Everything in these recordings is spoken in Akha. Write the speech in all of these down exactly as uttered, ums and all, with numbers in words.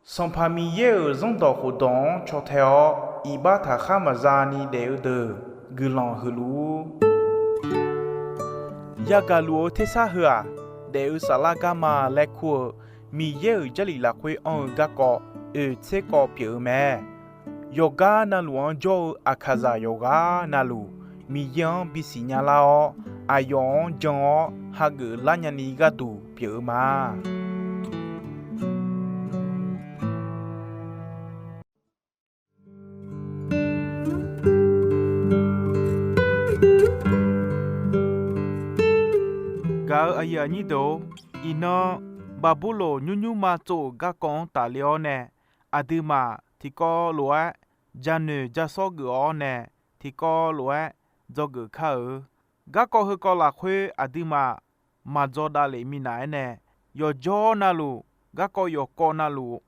Sanqpaq Miqyaer-euq zanrdawq khofdawq-anr caw tae-awr, iqbax taqkhar maqza ni daef-eu deuq guiqlanq huiq luf-ur. Yagaq luf-eu tersar heu-aq, daef-eu saflar garma laer kur-eu Miqyaer-euq Jarlif lafkhoer anr-eu garkawv oeq tser kawv pyeuf-eu mae. Yawqgar navluf-anr jawr-eu aqkaqzaq yawqghaq navluf, Miqyaer-anr bisiq nya lar-awr, aqyawf-anr jan-awr hageuf lar nyani gharduq pyeuf-eu ma. Gaq-eu aqyuif aqnyir deuq-or, iqnan Baqburloq nymrnymrma tsov-euq garkawv-anr tafle-awr nae, aqduimaf tiqkawv lof-aer janoeq jasawr geuf-awr nae, tiqkawv lof-aer dzawgeuf kar-eu. Garkawv heukawv lafkhoer aqduimaf maqdzaw davlef minav-aer nae, yawqjawr navluf, garkawv yawqkawv navluf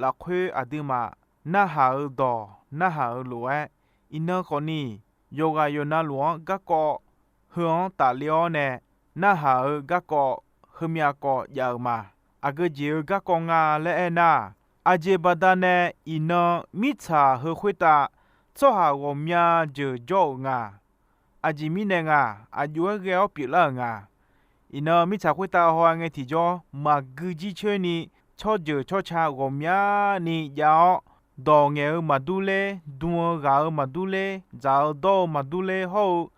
lafkhoer aqduimaf narhaq-eu dawq narhaq-eu lof-aer, iqnan khawfni yawqghaq yawqnavluf-anr garkawv heu-anr tafle-awr nae, narhaq-eu garkawv heumyav kawv jav-eu ma. Aqgeu jeq-eu garkawv nga laer aernar, aqjeq baqdanae iqnan mirtsaq heu khoertav tsawrhaq ghawqmya jeuq jawr-euq nga. Aqjeq mirnae nga, aqjox-aer ghae-awr pyeuflar-euq nga. Iqnan mirtsaq khoertav haw-a ngae tiqjawr maqgui jircoer ni, tsawrjeuq tsawrca ghawqmyani jav-awr, dawq ngaeq-eu maqdur ler, dm-eu ghaq-eu maqdur ler, dzaq-eu dawr-eu maqdur ler hawr-eu,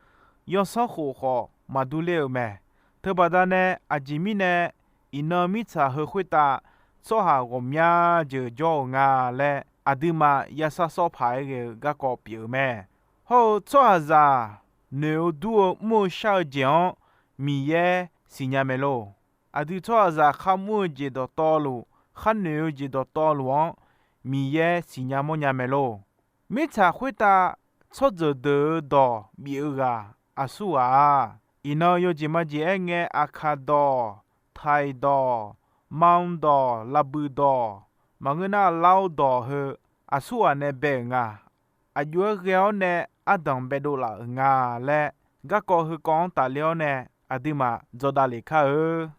yansanrkhof khawf maqdur ler-euq mae. Teubaqda nae aqjeq mirnae, iqnan mirtsaq heu khoertav tsawrhaq ghawqmya jeuq jawr-euq nga laer, aqduimaf yasar sawr paq-aer ghae-eu garkawv pyeuf-eu mae. Hawr-eu tsawrhaqzaq noeq-eu dur-eu mr-eu shar-eu jeq-anr Miqyaer siqnya mae lor. Aqdui tsawrhaqzaq kharmr-eu jeq dawqtawvluf, kharnoeq-eu jeq dawqtawvluf-anr Miqyaer siqnya mawrnya mae lor. Mirtsaq khoertav tsawrjeuq deuq-eu dawq bif-eu ghaq aqsur ghaq-a. Iqnan yawjeq majeq aer ngae, aqkaq dawq, taiq dawq, mam dawq, laqbuiq dawq, maqngeur nar lar-eu dawq heu aqsur ghaq nae bae-euq nga. Aqjox-aer ghae-awr nae ardanq baedov laf-euq nga laer, garkawv heukawv-anr tafle-awr nae aqduimaf dzawdav lef kar-eu.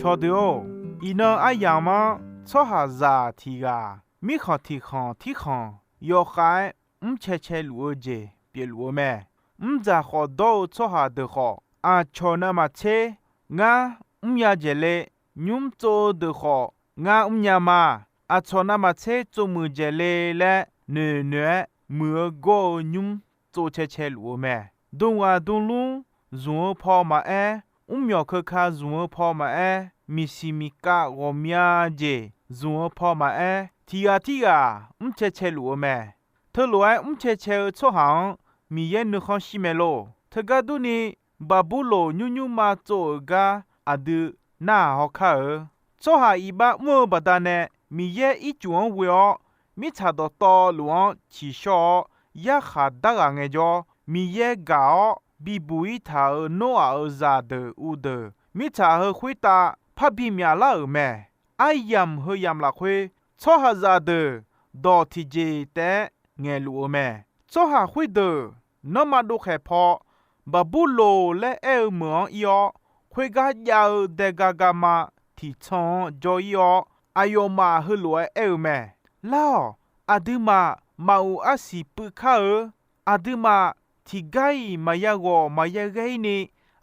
Cawqdeuq-or, iqnan aryamq-anr tsawrhaqzaq tiq ghaq mirkhanq tiq khanq tirkhanq yawkhav-aer mrcae cae luf-eu jeq pyeufluf-eu mae. Mrdzaq khawf dawr-eu tsawrhaq deuq khawf, aqcawq navmaqtser ngar mrnya dzaeq le, nymr tsov-eu deuq khawf ngar mrnya ma. Aqcawq navmaqtser tsovmuiq dzaeq le laer noeq noeq-aer, muiq-eu gawr-eu nymr tsov cae cae luf-eu mae. Dm ghaq dm lmr zmq-eu paw maqaer, mrmyawq keuka zmq-eu paw maqaer, miqsiq miqkav ghawqmya jeq zmq-eu paw maqaer, tiq ghaq tirghaq mrcae cae luf-eu mae. Teulof-aer mrcae cae-eu tsawrhaq-anr Miqyaer nuikhanr shir mae lor. Teugar durni, Baqburloq nymrnymrma tsov-euq gar aqdui narhaq hawkar-eu. Tsawrhaq iqbax mr-eu baqdanae Miqyaer ircuf-anr ghoe-awr, mirtsaq dawqtawvluf-anr ciqshawr-awr yarkhaq darghaq ngaejawr, Miqyaer gaq-awr bibuq-ir taq-euq Noraq-euq zaqdeuq uvdeuq mirtsaq heu khoertav parbi myaqlar-euq mae. Aryamq heu yamq lafkhoer, tsawrhaqzaq deuq dawq tiqjeq taef-aer ngaeqluf-eu mae. Tsawrhaq khoerdeuq nanrma dovkhaeq paw, Baqburloq laer aer-eu meuq-anr ir-awr, khoergar jav-eu daega gama tiqtsanq-anr jawr-ir-awr, aqyawfmaf heulof-aer aer-eu mae. Lar-awq, aqduimaf maquq arsiq puiv kar-eu. Aqduimaf tiqgar-iq maqya ghawq maqya ghae-ir ni,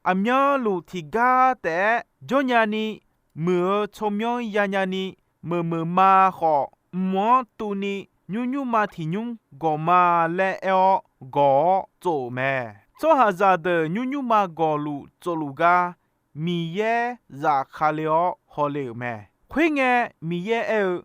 aqmyanluf tiqgar taef-aer janrnya ni, muiq-eu tsawrmyanr yanya ni, meuqmeuq ma khawf mq-anr tuvni, nymrnymrma tiq nymr gawq ma laer aer-awr gawq-awr tsov-euq mae. Tsawrhaqzaq deuq nymrnymrma gawqluf tsovluf gar Miqyaer zafkale-awr hawle-euq mae. Khoerngae, Miqyaer aer-eu,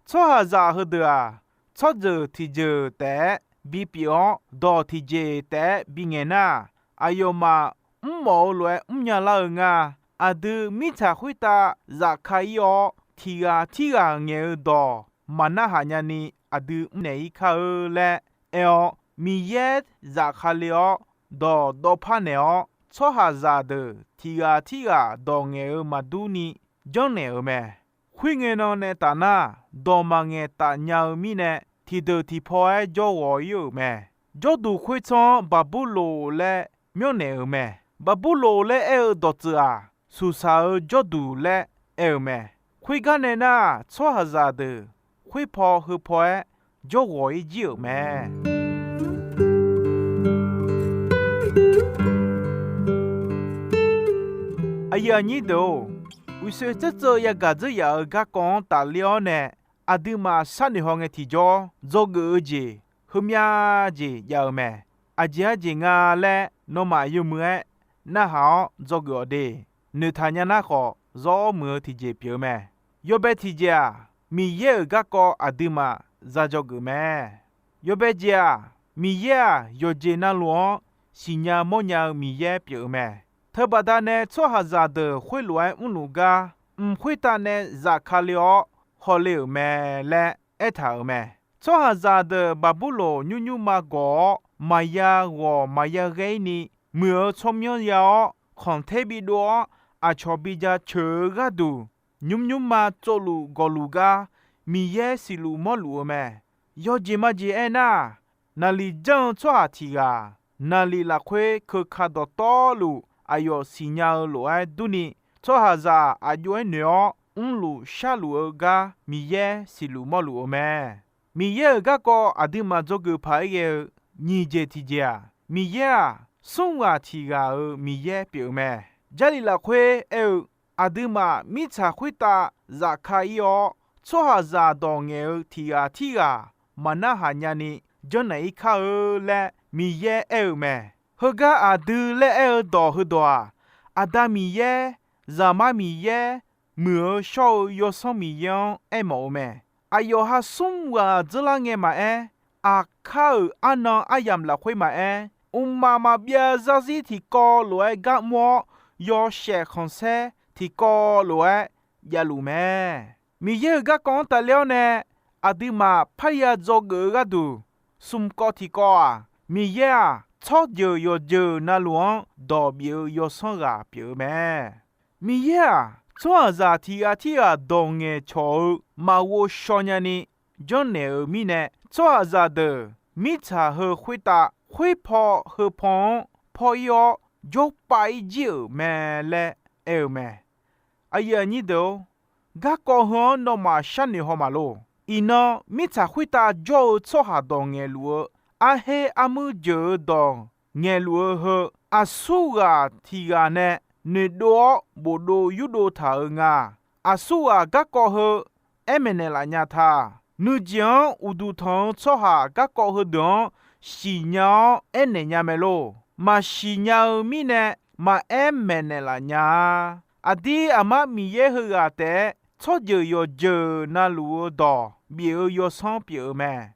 tsawrhaqzaq heudeuq-aq, tsawrjeuq tiqjeuq taef-aer bipyeuf-awr, dawq tiqjeq taef-aer bingaeq nar, aqyawfmaf mrmawf-eu lof-aer mrnya lar-eu nga. Aqdui mirtsaq khoertav zafka-ir-awr, tiq ghaq tirghaq ngaeq-eu dawq maqnarhaq nyani aqdui mrnaeq-ir kar-eu laer aer-awr, Miqyaer zafkale-awr dawq dawvpar naeq-awr, tsawrhaqzaq deuq tiq ghaq tirghaq dawq ngaeq-eu maqdur ni janrnaeq-euq mae. Khoerngae nan nae taf nar, dawq maqngaeq taf nya-eu mirnae, tiqdeuq tiqpaw-aer jawr ghawq-ir-euq mae. Jawrduq khoertsanr-anr Baqburloq laer myanrnaeq-euq mae. Baqburloq laer aer-eu dawqtsuif-aq, suqsaq-eu jawrduq laer aer-eu mae. Khoergar nae nar, tsawrhaqzaq deuq khoerpaw heupaw-aer jawrghawq-ir jir-euq mae. Aqyuif aqnyir deuq-or, uqshoe tseuvtseuv yagaq dzeur yaf-euq garkawv-anr tafler-awr nae, aqduimaf sharnoeq haw ngae tiqjawr dzawgeuf-eu jeq heumyav jeq jav-eu mae. Aqjeq arjeq nga laer nawmaf yawmuiq-aer narhaq-awr dzawgeuf-awq de. Noeqtaq nya nar khawf, zawr muiq-eu tiqjeq pyeuf-eu mae. Yawbae tiqjeq-aq, Miqyaer-euq garkawv aqduimaf za dzawgeuf mae. Yawbae jeq-aq, Miqyaer-aq, yawqjeq navluf-anr siqnya mawrnya-eu Miqyaer pyeuf-eu mae. Teubaqda nae tsawrhaqzaq deuq khoerlof-aer mrluf gar, mq khoertav nae zafkale-awr hawle-euq mae laer aertaq-euq mae. Tsawrhaqzaq deuq Baqburloq nymrnymrma gawq-awr, maqya ghawq maqya ghae-ir ni muiq-eu tsawrmyanr ya-awr, khanqter bidov-awr, aqcawq bi jaceuq-eu gharduq, nymrnymrma tsovluf gawqluf gar Miqyaer siqluf mawrluf-eu mae. Yawjeq majeq aernar, naqliq janr-eu tsawrhaq tiq ghaq, naqliq lafkhoer keuka dawqtawvluf aqyawf siqnya-eu lof-aer durni, tsawrhaqzaq aqjox-aer noeq-awr mrluf sharluf-eu gar Miqyaer siqluf mawrluf-eu mae. Miqyaer-euq garkawv aqduimaf dzawgeuf paq-aer ghae-eu nyiq jeq tiqjeq-aq, Miqyaer-aq, smr ghaq tiq ghaq-euq Miqyaer pyeuf-eu mae. Jarlif lafkhoer aer-eu, aqduimaf mirtsaq khoertav zafka-ir-awr, tsawrhaqzaq dawq ngaeq-eu tiq ghaq tirghaq maqnarhaq nyani janrnaeq-ir kar-eu laer Miqyaer aer-eu mae. Heugar aqdui laer aer-eu dawq heudawq-aq, Aqda Miqyaer, Zaqmar Miqyaer, muiq-eu shawr-eu Yawsanr Miqyaer-anr aermawf-eu mae. Aqyawf ha smr ghaq dzeurlar ngae maqaer, aqkar-euq arnan aryamq lafkhoer maqaer, mqmaq maqbyav zarzir tiqkawv lof-aer gar mr-awr, yawshaef khanqsaer tiqkawv lof-aer javluf mae. Miqyaer-euq garkawv-anr tafler-awr nae, aqduimaf parya dzawgeuf-eu gharduq, smq kawv tiqkawv-aq, Miqyaer-aq, tsawrjeuq yawqjeuq navluf-anr dawq bif-eu Yawsanr ghaq pyeuf-eu mae. Miqyaer-aq, tsawrhaqzaq tiq ghaq tirghaq dawq ngaeqcawq-eu maqghov shaw nyani janrnaeq-euq mirnae, tsawrhaqzaq deuq mirtsaq heu khoertav khoerpaw heupaw-anr paw-ir-awr jawrpav-ir jir-euq mae laer aer-eu mae. Aqyuif aqnyir deuq-or, garkawv heu-anr nawmaf sharnoeq haw maqlor. Iqnan mirtsaq khoertav jawr-eu tsawrhaq dawq ngaeqluf-eu, arher armuir jeuq-eu dawq ngaeqluf-eu heu, aqsurghaq tiq ghaq nae noeqdov-awr bofdov yurdov taq-euq nga. Aqsurghaq garkawv heu aer maeqnaeq laf nya ta. Nuijeq-anr uqduq tanq-eu tsawrhaq garkawv heudeuq-anr siqnya-awr aernaeq nya mae lor. Maqsiq nya-eu mirnae maqaer maeqnaeq laf nya-a. Aqdir aqmar Miqyaer heughaq taef-aer tsawrjeuq yawqjeuq navluf-eu dawq bif-eu Yawsanr pyeuf-eu mae.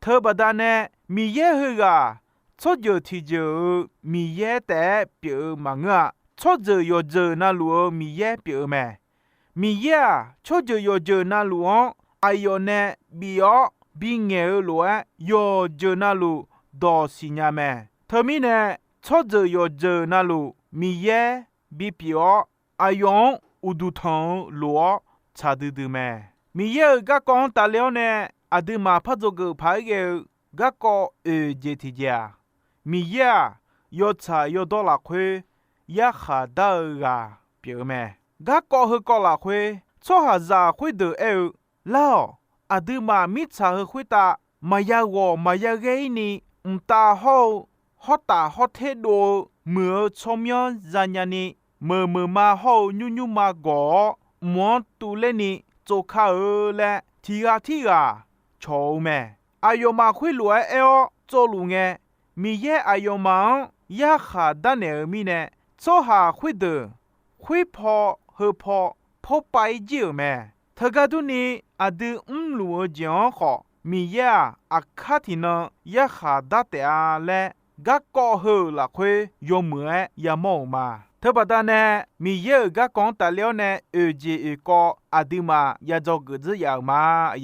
Teubaqda nae Miqyaer heughaq tsawrjeuq tiqjeuq-eu Miqyaer taef-aer pyeuf-eu maqngeur-a. Tsawrjeuq yawqjeuq navluf-eu Miqyaer pyeuf-eu mae. Miqyaer-aq, tsawrjeuq yawqjeuq navluf-anr aqyawf nae bif-awr bingaeq-eu lof-aer, yawqjeuq navluf dawq siqnya mae. Teumirnae, tsawrjeuq yawqjeuq navluf Miqyaer bipyeuf-awr, aqyawf-anr uqduq tanq-eu lof-awr tsaq duidui mae. Miqyaer-euq garkawv-anr tafler-awr nae, aqduimaf par dzawgeuf paq-aer ghae-eu garkawv oeq jeq tiqjeq-aq, Miqyaer-aq, yawtsaq yawdawr lafkhoer yarkhaq dar-eu ghaq pyeuf-eu mae. Garkawv heukawv lafkhoer, tsawrhaqzaq khoerdeuq aer-eu, Lar-awq. Aqduimaf mirtsaq heu khoertav maqya ghawq maqya ghae-ir ni, mqtav hawr-eu hawrtaf hawrter dov-eu muiq-eu tsawrmyanr zanya ni, meuqmeuq ma hawr-eu nymrnymr ma gawq-awr, mq-anr tuvler ni tsovkar-eu laer, tiq ghaq tirghaq cawq-eu mae. Aqyawfmaf khoerlof-aer aer-awr tsovluf ngae, Miqyaer aqyawfmaf-anr yarkhaq darnaeq-euq mirnae, tsawrhaq khoerdeuq khoerpaw heupaw pawrpav-ir jir-euq mae. Teugar durni, aqdui mrluf-eu jeq-anr khawf, Miqyaer-aq, aqkar tiqnan yarkhaq dar taef-a laer, garkawv heu-euq lafkhoer yawmuiq-aer yamawr-euq ma. Teubaqda nae, Miqyaer-euq garkawv-anr tafler-awr nae oeq jeq oeq kawv aqduimaf ya dzawgeuf dzeur yaf-euq ma.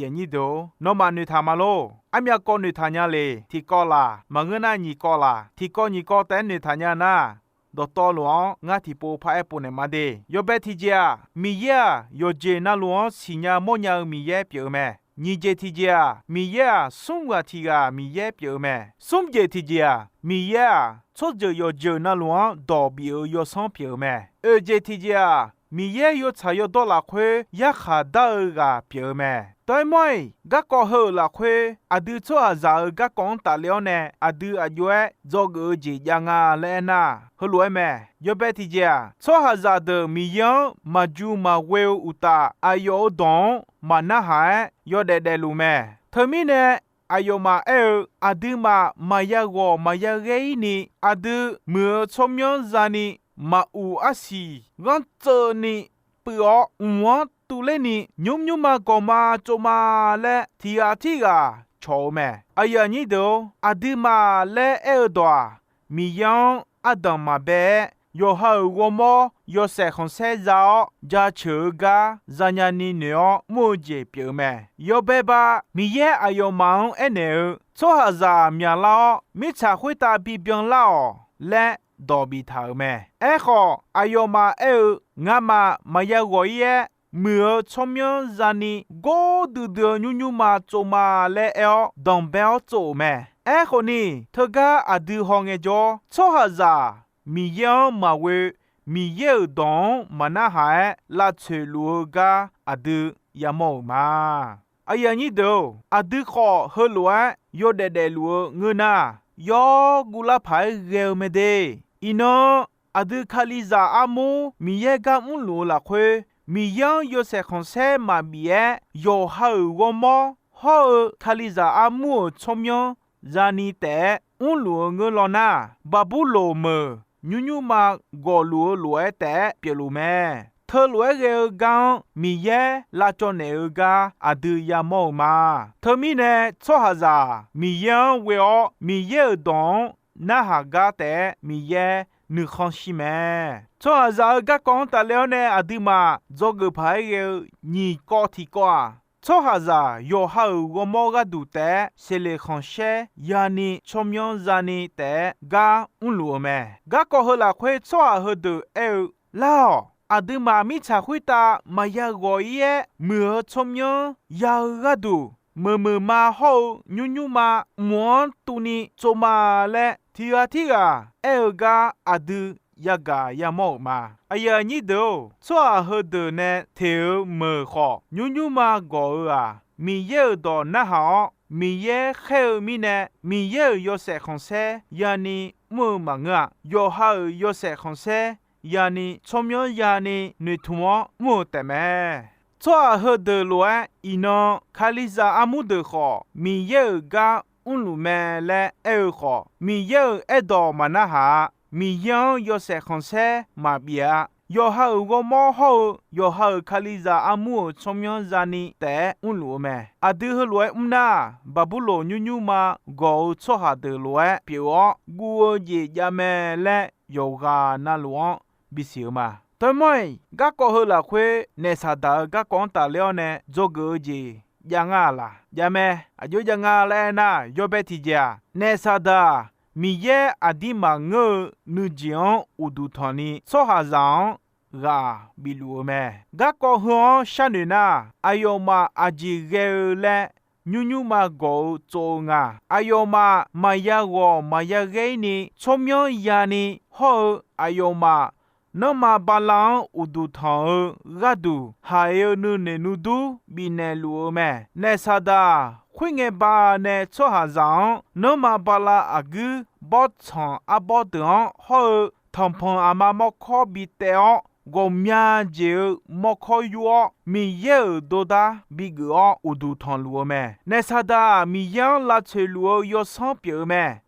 Nawmaf noeqtaq ma lor. Armyav kawv noeqtaq nya le. Tiqkawv laq, maqngeur nar nyiq kawv laq. Tiqkawv nyiq kawv taef-aer noeqtaq nya nar, dawqtawvluf-anr ngar tiqpov paraer povnaeq ma de. Yawbae tiqjeq-aq, Miqyaer-aq, yawqjeq navluf-anr siqnya mawrnya-eu Miqyaer pyeuf-eu mae. Nyiq jeq tiqjeq-aq, Miqyaer-aq, smr ghaq tiq ghaq Miqyaer pyeuf-eu mae. Smr jeq tiqjeq-aq, Miqyaer-aq, tsawrjeuq yawqjeuq navluf-anr dawq bif-eu yawsanr pyeuf-eu mae. Oeq jeq tiqjeq-aq, Miqyaer yawtsaq yawdawr lafkhoer yarkhaq dar-eu ghaq pyeuf-eu mae. Dawr-aer mawr-iq, garkawv heu-euq lafkhoer aqdui tsawrhaqzaq-euq garkawv-anr tafle-awr nae aqdui aqjox-aer dzawgeuf-eu jeq jav nga laer aernar, heulof-aer mae. Yawbae tiqjeq-aq, tsawrhaqzaq deuq Miqyaer-anr maqju maqghoe-eu uqtaf, aqyawf-euq dawq-anr maqnarhaq-aer yawdaef daefluf mae. Teumirnae, aqyawfmaf aer-eu, aqduimaf maqya ghawq maqya ghaer-ir ni, aqdui muiq-eu tsawrmyanr zani, maquq arsiq ghanr tseuv ni puiv-awr, mq-anr tuvler ni, nymr nymrma gawqma tsovma laer tiq ghaq tirghaq cawq-eu mae. Aqyuif aqnyir deuq-or, aqduimaf laer aer-eu dawq-aq, Miqyaer-anr ardanq maqbae-aer, yawqha-euq ghawrmawr yawshaef khanqsaer za-awr jaceuq-eu gar zanya ni noeq-awr mr-eu jeq pyeuf-eu mae. Yawbae ba, Miqyaer aqyawfmaf-anr aernaeq-eu, tsawrhaqzaq myaqlar-awr, mirtsaq khoertav bibyan lar-awq laer dawq biftaq-euq mae. Aerkhawf, aqyawfmaf aer-eu, ngamaf maqya ghawq-ir-aer, muiq-eu tsawrmyanr zani gordui dui-eu nymr nymrma tsovma laer aer-awr danqbae-awr tsov-euq mae. Aerkhawf ni, teugar aqdui hawngae jawr-awr, tsawrhaqzaq Miqyaer-anr maqghoe, Miqyaer-euq dawq-anr maqnarhaq-aer lavtsoeq luf-eu gar aqdui yamawr-euq ma. Aqyuif aqnyir deuq-or, aqdui khawf heulof-aer yawdaef daefluf-eu ngeur nar, yawr guvlar paq-aer ghae-eu mae de. Iqnan, aqdui Kalizaq armur Miqyaer gar mrluf-eu lafkhoer, Miqyaer-anr yawshaef khanqsaer maqbif-aer, yawqha-euq ghawrmawr hawr-eu Kalizaq armur-euq tsawrmyanr zani taef-aer mrluf-eu ngeur law nar, Baqburloq meuq nymr nymrma gawqluf-eu lof-aer taef-aer pyeufluf mae. Teulof-aer ghae-eu gar-anr Miqyaer lavcawv naeq-eu gar aqdui yamawr-eu ma. Teumirnae, tsawrhaqzaq Miqyaer-anr ghoe-awr, Miqyaer-euq dawq-anr narhaq gar taef-aer Miqyaer nuikhanr shir mae. Tsawrhaqzaq-euq garkawv-anr tafle-awr nae aqduimaf dzawgeuf paq-aer ghae-eu nyiq kawv tiqkawv-aq, tsawrhaqzaq yawqha-euq ghawrmawr gharduq taef-aer seqleq khanqsaer yani tsawrmyanr zani taef-aer gar mrluf-eu mae. Garkawv heu lafkhoer tsawrhaq heudeuq aer-eu, Lar-awq. Aqduimaf mirtsaq khoertav maqya ghawq-ir-aer muiq-eu tsawrmyanr ya-eu gharduq, meuq meuq ma hawr-eu nymr nymr ma mq-anr tuvni tsov ma laer tiq ghaq tirghaq aer-eu gar aqdui yagaq yamawr-euq ma. Aqyuif aqnyir deuq-or, tsawrhaq heudeuq nae teq-eu meuq khawf, nymr nymr ma gawq-eu-aq, Miqyaer-euq dawq narhaq-awr, Miqyaer khaer-eu mirnae, Miqyaer-euq yawshaef khanqsaer yani mr-eu maqngeur-a. Yawqha-euq yawshaef khanqsaer yani tsawrmyanr yani noeqtmq-awr mr-eu taef mae. Tsawrhaq heudeuq lof-aer, iqnan Kalizaq armur deuq khawf, Miqyaer-euq gar mrluf mae laer aer-eu khawf, Miqyaer-euq aerdawq maqnarhaq-a. Miqyaer-anr yawshaef khanqsaer maqbif-a. Yawqha-euq ghawrmawr hawr-eu, yawqha-euq Kalizaq armur-euq tsawrmyanr zani taef-aer mrluf-eu mae. Aqdui heulof-aer mr nar, Baqburloq nymr nymr ma gawq-eu tsawrhaq deuq lof-aer pyeuf-awr guv-eu jeq jav mae laer yawqghaq navluf-anr bisiq-eu ma. Tawrmawr-iq, garkawv heu lafkhoer naef Saqdaq-euq garkawv-anr tafler-awr nae dzawgeuf-eu jeq jav ngar-aq laq? Jav mae. Aqjox jav nga laer aernar, yawbae tiqjeq-aq, naef Saqdaq-aq, Miqyaer aqdir maqngeur-eu nuijeq-anr uqduq tanqni tsawrhaqzaq-anr ghaq bifluf-eu mae. Garkawv heu-anr sharnoeq nar, aqyawfmaf aqjeq ghae-eu laer nymr nymr ma gawq-eu tsov-eu nga. Aqyawfmaf maqya ghawq maqya ghaer-ir ni tsawrmyanr yani hawr-eu, aqyawfmaf nanrma bala-anr uqduq tanq-eu gharduq, haiq-eu nuinoeq nuidur bifnaeq luf-eu mae. Naef Saqdaq-aq, khoerngae banae tsawrhaqzaq-anr nanrma bala aqguir bawrtsanq arbawr deuq-anr hawr-eu tanqpanq aqma mawrkawr bi taev-awr, ghawqmya jeq-eu mawrkawr yur-awr, Miqyaer-euq dordar bigeuf-awr uqduq tanqluf-eu mae. Naef Saqdaq-aq, Miqyaer-anr lavtsoeq luf-eu yawsanr pyeuf-eu mae.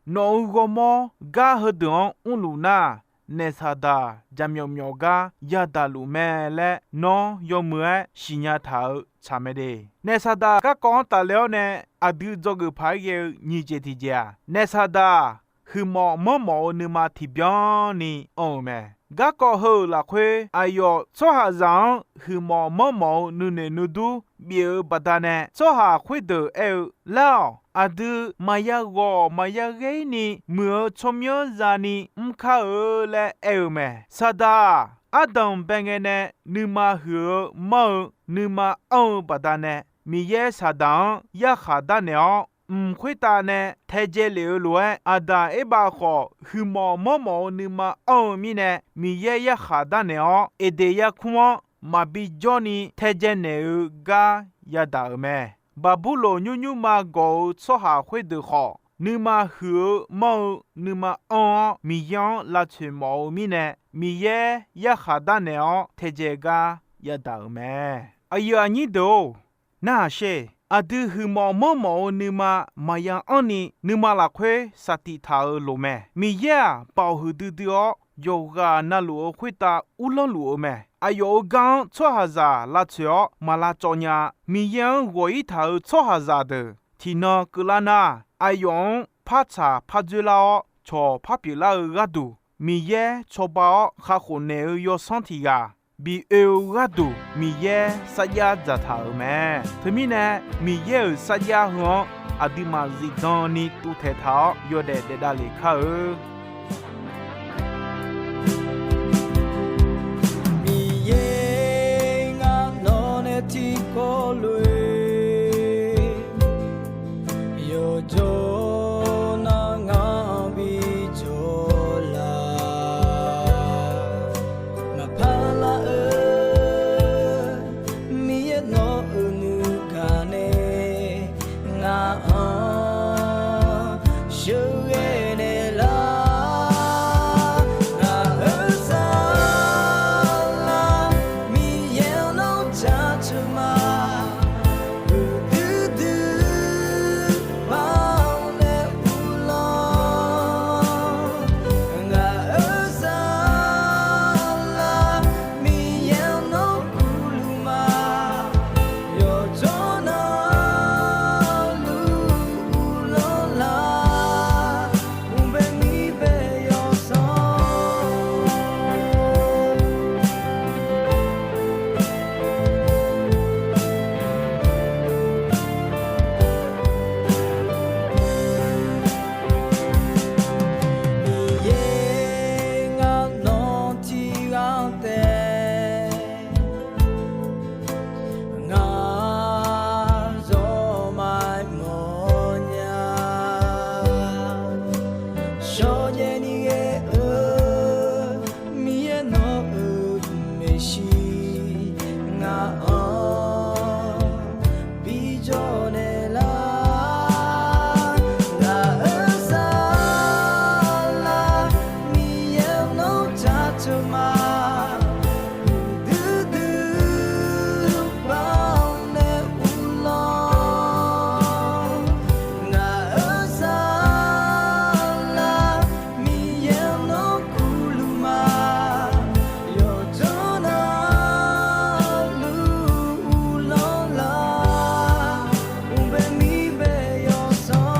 Nawq-euq ghawrmawr gar heudeuq-anr mrluf nar, naef Saqdaq jaqmyawf myawf gar yadaq luf mae laer nawr yawmuiq-aer siqnya taq-eu tsaq mae de. Naef Saqdaq garkawv-anr tafler-awr nae aqdui dzawgeuf paq-aer ghae-eu nyiq jeq tiqjeq-aq, naef Saqdaq huiqmawf manrmawf-eu nuima tiqbyan ni anr-euq mae. Garkawv heu-euq lafkhoer aqyawf tsawrhaqzaq-anr huiqmawf manrmawf-eu nuinoeq nuidur bif-eu baqdanae, tsawrhaq khoerdeuq aer-eu, Lar-awq. Aqdui maqya ghawq maqya ghaer-ir ni muiq-eu tsawrmyanr zani mr kar-eu laer aer-eu mae. Saqdaq-aq, ardanq bae ngae nae nuima huiq-eu manr-eu nuima anr-eu baqdanae, Miqyaer Saqdaq-anr yarkhaq darnaeq-awr, mq khoertav nae taedzae lef-eu lof-aer, Aqdaq Erbav khawf huiqmawf manrmawf-eu nuima anr-eu mirnae, Miqyaer yarkhaq darnaeq-awr, Eqdeq yarkmr-anr maqbi jawrni taedzae naeq-eu gar yadaq-euq mae. Baqburloq nymrnymrma gawq-eu tsawrhaq khoerdeuq khawf, nuima huiq-eu manr-eu nuima anr-awr, Miqyaer-anr lavtsoeq mawf-eu mirnae, Miqyaer yarkhaq darnaeq-awr taedzae gar yadaq-euq mae. Aqyuif aqnyir deuq-or, narhaq sher. Aqdui huiqmawf manrmawf-eu nuima maqya anrni, nuima lafkhoer saqtiq taq-euq loq mae. Miqyaer-aq, baoq huiqdui dui-awr, yawqghaq navluf-eu khoertav uvlanr luf-eu mae. Aqyawf-euq gar-anr tsawrhaqzaq lavtsoeq-awr maq lavcawv nya-a. Miqyaer-anr ghawq-ir taq-euq tsawrhaqzaq deuq tiqnan keuvlar nar, aqyawf-anr par tsaq par dzoerlar-awr, cawq par pyeuflar-eu gharduq, Miqyaer cawba-awr kakhof naeq-eu yawsanr tiq ghaq bi oe-eu gharduq, Miqyaer sarjax dzaqtaq-euq mae. Teumirnae, Miqyaer-euq sarjax heu-anr aqduimaf zifdan ni tuvtaeq taq-awr, yawdaef daef davlef kar-eu. Miqyaer, ngar nawq nae tiqkawv lof-aer yawqjawr nar ngar bi jawrlar. Maqpar lar-eu Miqyaer nawq-euq nuigaq nae ngaq-anr sheuqghae naeqlar. Ngaq-euq saflar Miqyaer-anr nawr jaceuq ma. Huiqdui dui bav-awr nae uvlanr. Ngaq-euq saflar Miqyaer-anr nawr kuvluf ma. Yawqjawr navluf uvlanr lar. Uqbae mirbae yawsanr. Miqyaer, ngar nawq tiqghaq taef ngar zawq maqmawf nya. Shawrjaev ni ghae-eu Miqyaer nawq-euq maeqshi ngaq-anr bijawr naeqlar. Ngaq-euq saflar Miqyaer-anr nawr jaceuq ma. Huiqdui dui bav-awr nae uvlanr. Ngaq-euq saflar Miqyaer-anr nawr kuvluf ma. Yawqjawr navluf uvlanr lar. Uqbae mirbae yawsanr.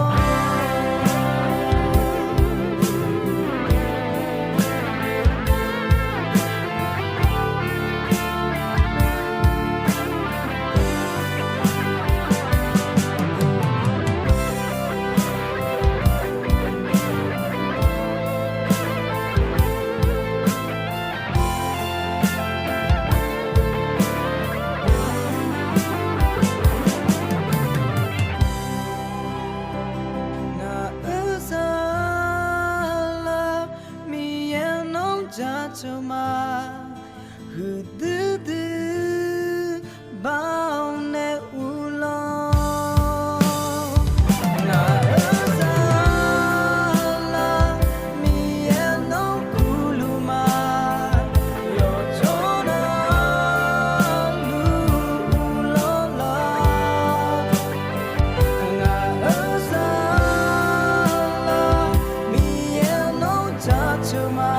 Ngaq-euq saflar Miqyaer-anr nawr jaceuq ma. Huiqdui dui bav-awr nae uvlanr. Ngaq-euq saflar Miqyaer-anr nawr kuvluf ma. Yawqjawr navluf uvlanr lar. Ngaq-euq saflar Miqyaer-anr nawr jaceuq ma.